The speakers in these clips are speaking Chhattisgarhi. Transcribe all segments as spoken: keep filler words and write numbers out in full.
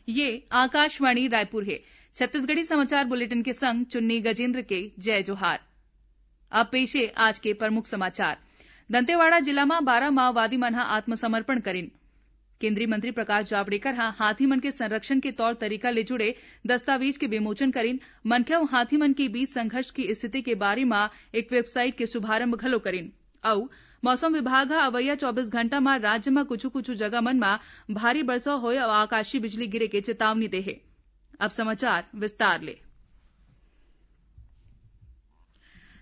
ये आकाशवाणी रायपुर हे। छत्तीसगढ़ी समाचार बुलेटिन के संग चुन्नी गजेंद्र के जय जोहार। अब पेश हे आज के प्रमुख समाचार। दंतेवाड़ा जिला म बारह माओवादी मन ह आत्मसमर्पण करिन। केंद्रीय मंत्री प्रकाश जावड़ेकर ह हाथी मन के संरक्षण के तौर तरीका ले जुड़े दस्तावेज के विमोचन करिन। मनखे अउ हाथी मन के बीच संघर्ष की स्थिति के बारे म एक वेबसाइट के शुभारंभ घलो करिन। अउ मौसम विभाग ह अवइया चौबीस घंटा म राज्य म कुछु-कुछु जगह मन म भारी बरसा होय अउ आकाशीय बिजली गिरे के चेतावनी दे हे। अब समाचार विस्तार ले।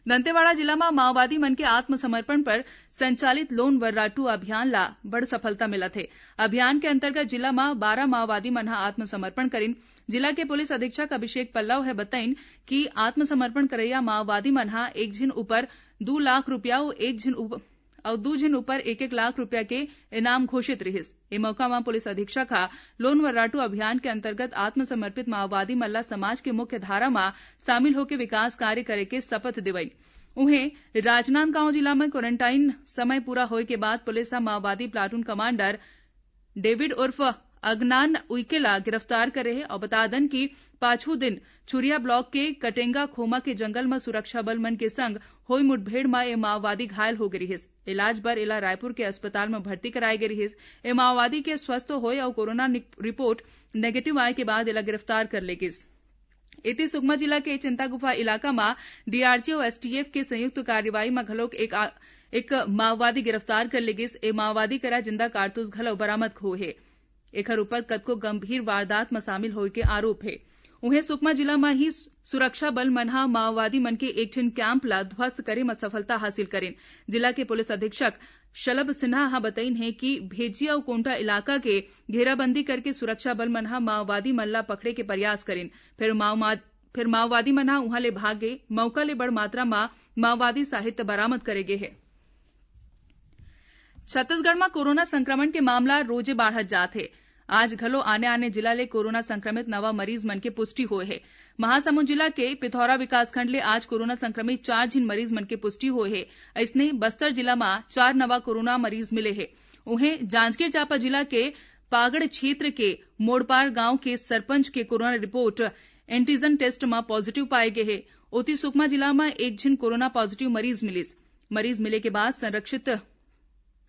दंतेवाड़ा जिला म माओवादी मन के आत्मसमर्पण पर संचालित लोन वर्राटू अभियान ला बड़ सफलता मिलत हे। अभियान के अंतर्गत जिला म बारह माओवादी मन ह आत्मसमर्पण करिन। जिला के पुलिस अधीक्षक अभिषेक पल्लव ह बतइन कि आत्मसमर्पण करइया माओवादी मन ह एक झिन ऊपर दू लाख रुपया अउ एक झिन उप-, अउ दू झिन ऊपर एक एक लाख रुपया के इनाम घोषित रिहिस। ए मौका म पुलिस अधीक्षक ह लोन वर्राटू अभियान के अंतर्गत आत्मसमर्पित माओवादी मन ल समाज के मुख्य धारा म शामिल होके विकास कार्य करे के शपथ दिवइन। उहें, राजनांदगांव जिला म क्वारंटाइन समय पूरा होय के बाद पुलिस ह माओवादी प्लाटून कमांडर डेविड उर्फ अगनान उइके ला गिरफ्तार करे हे अउ बता दन कि पाछू दिन छुरिया ब्लॉक के कटेंगा खोमा के जंगल म सुरक्षा बल मन के संग होय मुठभेड़ म ए माओवादी घायल हो गे रिहिस। इलाज बर एला रायपुर के अस्पताल म भर्ती कराए गे रिहिस। ए माओवादी के स्वस्थ होय अउ कोरोना नि-, रिपोर्ट नेगेटिव आए के बाद एला गिरफ्तार कर ले गिस। एती सुकमा जिला के चिंतागुफा इलाका म डीआरजी अउ एसटीएफ के संयुक्त कार्रवाई म घलोक एक आ-, एक माओवादी गिरफ्तार कर ले गिस। ए माओवादी करा जिंदा कारतूस घलो बरामद होए हे। एखर ऊपर कतको गंभीर वारदात म शामिल होए के आरोप हे। उहें, सुकमा जिला म ही सुरक्षा बल मन ह माओवादी मन के एक ठिन कैंप ला ध्वस्त करे म सफलता हासिल करिन। जिला के पुलिस अधीक्षक शलभ सिन्हा ह बतइन हे कि भेज्जी अउ कोंटा इलाका के घेराबंदी करके सुरक्षा बल मन ह माओवादी मन ला पकड़े के प्रयास करिन, फेर माओवाद-, फेर माओवादी मन ह उहां ले भाग गे। मौका ले बड़ मात्रा म माओवादी साहित्य बरामद करे गे हे। छत्तीसगढ़ म कोरोना संक्रमण के मामला रोजे बाढ़त जात हे। आज घलो आने-आने जिला ले कोरोना संक्रमित नवा मरीज मन के पुष्टि होए हे। महासमुंद जिला के पिथौरा विकासखंड ले आज कोरोना संक्रमित चार झिन मरीज मन के पुष्टि होए हे। अइसने बस्तर जिला म चार नवा कोरोना मरीज मिले हे। उहें, जांजगीर चांपा जिला के पागड़ क्षेत्र के मोड़पार गांव के सरपंच के कोरोना रिपोर्ट एंटीजन टेस्ट म पॉजिटिव पाए गे हे। ओती, सुकमा जिला म एक झिन कोरोना पॉजिटिव मरीज मिलिस। मरीज मिले के बाद संरक्षित,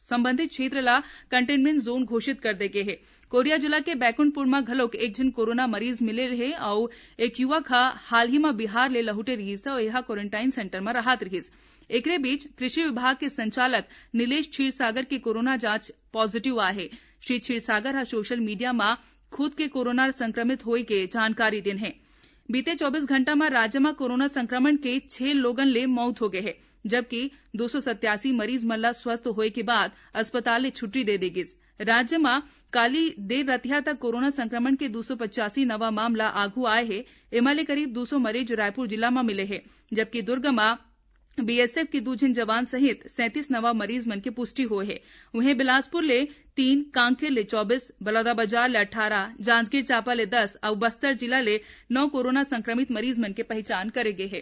संबंधित क्षेत्र ला कंटेनमेंट जोन घोषित कर दे गे हे। कोरिया जिला के बैकुंठपुर म घलोक एक झिन कोरोना मरीज मिले हे अउ एक युवक ह हाल ही म बिहार ले लहुटे रिहिस हे अउ एहा क्वारंटाइन सेंटर म राहत रिहिस। एकरे बीच, कृषि विभाग के संचालक नीलेश क्षीरसागर के कोरोना जांच पॉजिटिव आए हे। श्री क्षीरसागर ह सोशल मीडिया म खुद के कोरोना संक्रमित होए के जानकारी दिन हे। बीते चौबीस घंटा म राज्य म कोरोना संक्रमण के छह लोगन ले मौत हो गए हे, जबकि दो सौ सत्यासी मरीज मन ला स्वस्थ होए के बाद अस्पताल ले छुट्टी दे दे गिस। राज्य म काली देर रतिहा तक कोरोना संक्रमण के दो सौ पचासी नवा मामला आघू आए हे। एमा ले करीब दो सौ मरीज रायपुर जिला म मिले हे, जबकि दुर्ग म बीएसएफ के दू झिन जवान सहित सैंतीस नवा मरीज मन के पुष्टि होए हे। उहें, बिलासपुर ले तीन, कांकेर ले चौबीस, बलौदाबाजार ले अट्ठारह, जांजगीर चांपा ले दस अउ बस्तर जिला ले नौ कोरोना संक्रमित मरीज मन के पहचान करे गे हे।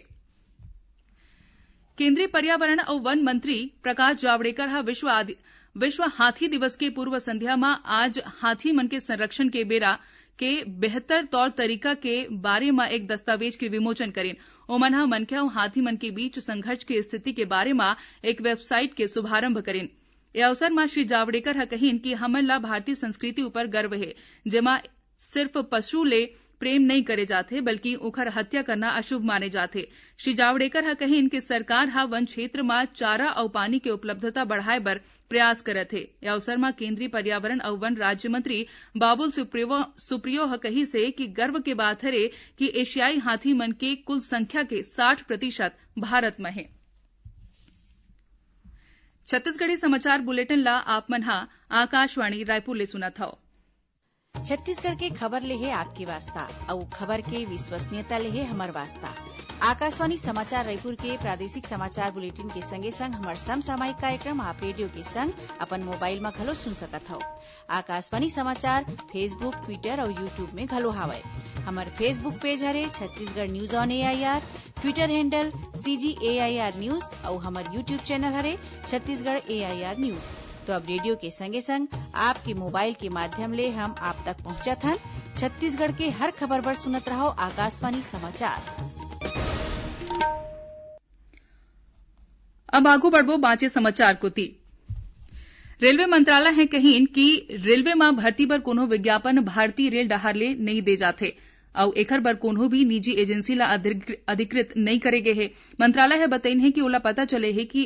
केंद्रीय पर्यावरण अउ वन मंत्री प्रकाश जावड़ेकर ह विश्व आदि-, विश्व हाथी दिवस के पूर्व संध्या म आज हाथी मन के संरक्षण के बेरा के बेहतर तौर तरीका के बारे म एक दस्तावेज के विमोचन करिन। ओमन ह मनखे अउ हाथी मन के बीच संघर्ष के स्थिति के बारे म एक वेबसाइट के शुभारंभ करिन। ए अवसर म श्री जावड़ेकर ह कहिन कि हमन ला भारतीय संस्कृति ऊपर गर्व हे, जेमा सिर्फ पशु ले प्रेम नइ करे जाथे, बल्कि ओखर हत्या करना अशुभ माने जाथे। श्री जावड़ेकर ह कहिन कि सरकार ह वन क्षेत्र म चारा अउ पानी के उपलब्धता बढ़ाए बर प्रयास करत हे। ए अवसर म केंद्रीय पर्यावरण अउ वन राज्य मंत्री बाबुल सुप्रियो, सुप्रियो ह कहिस हे कि गर्व के बात हरे कि एशियाई हाथी मन के कुल संख्या के साठ प्रतिशत भारत म हे। छत्तीसगढ़ी समाचार बुलेटिन ला आप मन ह आकाशवाणी रायपुर ले सुनत हव। छत्तीसगढ़ के खबर ले हे आपके वास्ता, अउ खबर के विश्वसनीयता ले हे हमर वास्ता। आकाशवाणी समाचार रायपुर के प्रादेशिक समाचार बुलेटिन के संगे संग हमर समसामयिक कार्यक्रम आप रेडियो के संग अपन मोबाइल म घलो सुन सकत हव। आकाशवाणी समाचार Facebook, Twitter अउ YouTube में घलो हावय। हमर Facebook पेज हरे Chhattisgarh news on AIR, Twitter handle CG AIR news अउ हमर YouTube चैनल हरे छत्तीसगढ़ एआईआर न्यूज। तो अब रेडियो के संगे संग आपके मोबाइल के माध्यम ले हम आप तक पहुंचत हन। छत्तीसगढ़ के हर खबर बर सुनत रहव आकाशवाणी समाचार। अब आगू बढ़बो बांचे समाचार कोति। रेलवे मंत्रालय ह कहिन कि रेलवे म भर्ती बर कोनो विज्ञापन भारतीय रेल डहार ले नइ दे जाथे अउ एखर बर कोनो भी निजी एजेंसी ल अधिकृ-, अधिकृत नइ करे गे हे। मंत्रालय ह बतइन हे कि ओला पता चले हे कि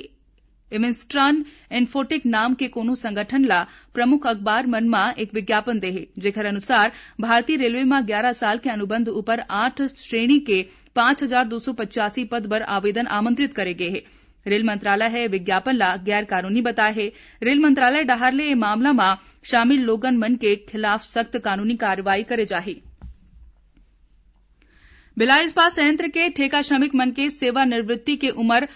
एमिस्ट्रान इन्फोटेक नाम के कोनो संगठन ल प्रमुख अखबार मन म एक विज्ञापन दे हे, जेखर अनुसार भारतीय रेलवे म ग्यारह साल के अनुबंध ऊपर आठ श्रेणी के पाँच हजार दो सौ पचासी पद बर आवेदन आमंत्रित करे गे हे। रेल मंत्रालय ह विज्ञापन ल गैर कानूनी बताए हे। रेल मंत्रालय डहार ले ए मामला म शामिल लोगन मन के खिलाफ सख्त कानूनी कार्रवाई करे जाही। भिलाई इस्पात संयंत्र के ठेका श्रमिक मन के सेवानिवृत्ति के उमर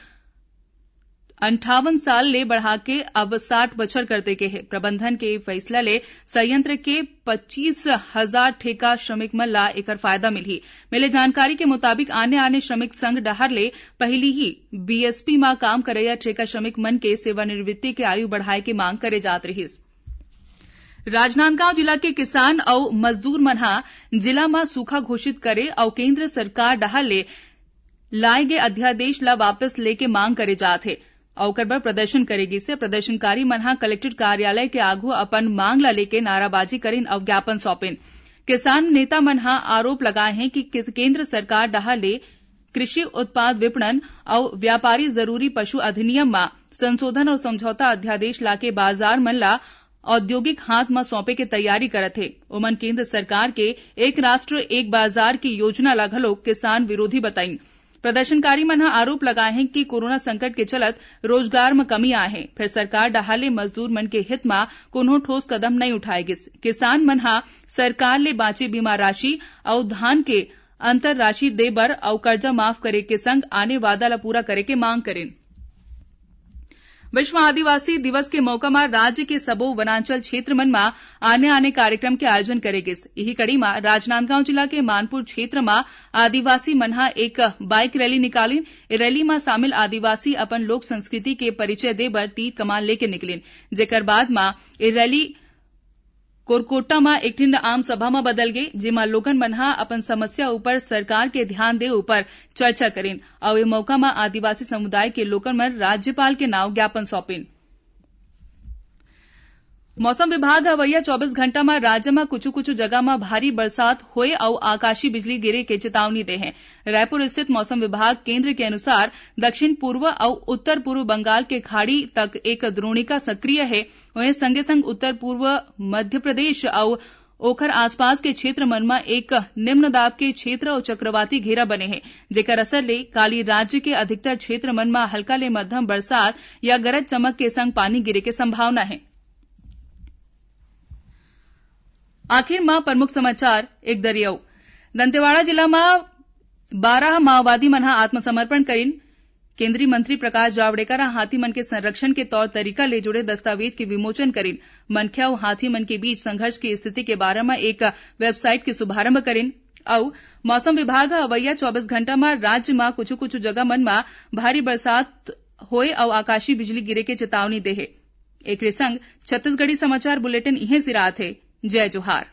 अंठावन साल ले बढ़ा के अब साठ बछर कर दे गे हे। प्रबंधन के फैसला ले संयंत्र के पच्चीस हजार ठेका श्रमिक मन ला एकर फायदा मिलही। मिले जानकारी के मुताबिक आने-आने श्रमिक संघ डहार ले पहिली ही बीएसपी म काम करइया ठेका श्रमिक मन के सेवानिवृत्ति के आयु बढ़ाए के मांग करे जात रिहिस। राजनांदगांव जिला के किसान अउ मजदूर मन ह जिला म सूखा घोषित करे अउ केंद्र सरकार डहार ले लाए गे अध्यादेश ला वापस लेके मांग करे जात हे अउ ओकर बर प्रदर्शन करे गिस हे। प्रदर्शनकारी मन ह कलेक्टर कार्यालय के आघू अपन मांग ला लेके नाराबाजी करिन अउ ज्ञापन सौंपिन। किसान नेता मन ह आरोप लगाए हे कि कि-, केंद्र सरकार डहार ले कृषि उत्पाद विपणन अउ व्यापारी जरूरी पशु अधिनियम म संशोधन अउ समझौता अध्यादेश लाके बाजार मन ला औद्योगिक हाथ म सौंपे के तैयारी करत हे। ओमन केंद्र सरकार के एक राष्ट्र एक बाजार की योजना ला घलो किसान विरोधी बताइन। प्रदर्शनकारी मन ह आरोप लगाए हे कि कोरोना संकट के चलत रोजगार म कमी आए हे, फेर सरकार डहार ले मजदूर मन के हित म कोनो ठोस कदम नइ उठाए गिस। किसान मन ह सरकार ले बांचे बीमा राशि अउ धान के अंतर राशि दे बर अउ कर्जा माफ करे के संग आने वादा ल पूरा करे के मांग करिन। विश्व आदिवासी दिवस के मौका म राज्य के सबो वनांचल क्षेत्र मन म आने-आने कार्यक्रम के आयोजन करे गिस। इही कड़ी म राजनांदगांव जिला के मानपुर क्षेत्र म आदिवासी मन ह एक बाइक रैली निकालिन। ए रैली म शामिल आदिवासी अपन लोक संस्कृति के परिचय दे बर तीर कमान लेके निकलिन, जेकर बाद म ए रैली कोरकोटा म एक ठिन आम सभा म बदल गे, जेमा लोगन मन ह अपन समस्या ऊपर सरकार के ध्यान दे ऊपर चर्चा करिन अउ ए मौका म आदिवासी समुदाय के लोगन मन राज्यपाल के नाव ज्ञापन सौंपिन। मौसम विभाग ह अवइया चौबीस घंटा म राज्य म कुछु-कुछु जगह म भारी बरसात होए अउ आकाशीय बिजली गिरे के चेतावनी दे हे। रायपुर स्थित मौसम विभाग केंद्र के अनुसार दक्षिण पूर्व अउ उत्तर पूर्व बंगाल के खाड़ी तक एक द्रोणिका सक्रिय हे। वहीं संगे संग उत्तर पूर्व मध्य प्रदेश अउ ओखर आसपास के क्षेत्र मन म एक निम्न दाब के क्षेत्र अउ चक्रवाती घेरा बने हे, जेकर असर ले काली राज्य के अधिकतर क्षेत्र मन म हल्का ले मध्यम बरसात या गरज चमक के संग पानी गिरे के संभावना हे। आखिर म प्रमुख समाचार एक दरी अउ। दंतेवाड़ा जिला म बारह माओवादी मन ह आत्मसमर्पण करिन। केंद्रीय मंत्री प्रकाश जावड़ेकर ह हाथी मन के संरक्षण के तौर तरीका ले जुड़े दस्तावेज के विमोचन करिन। मनखे अउ हाथी मन के बीच संघर्ष की स्थिति के बारे म एक वेबसाइट के शुभारंभ करिन। अउ मौसम विभाग ह अवइया चौबीस घंटा म राज्य म कुछु-कुछु जगह मन म भारी बरसात होए अउ आकाशीय बिजली गिरे के चेतावनी दे हे। एकरे संग छत्तीसगढ़ी समाचार बुलेटिन इहें सिरात हे। जय जोहार।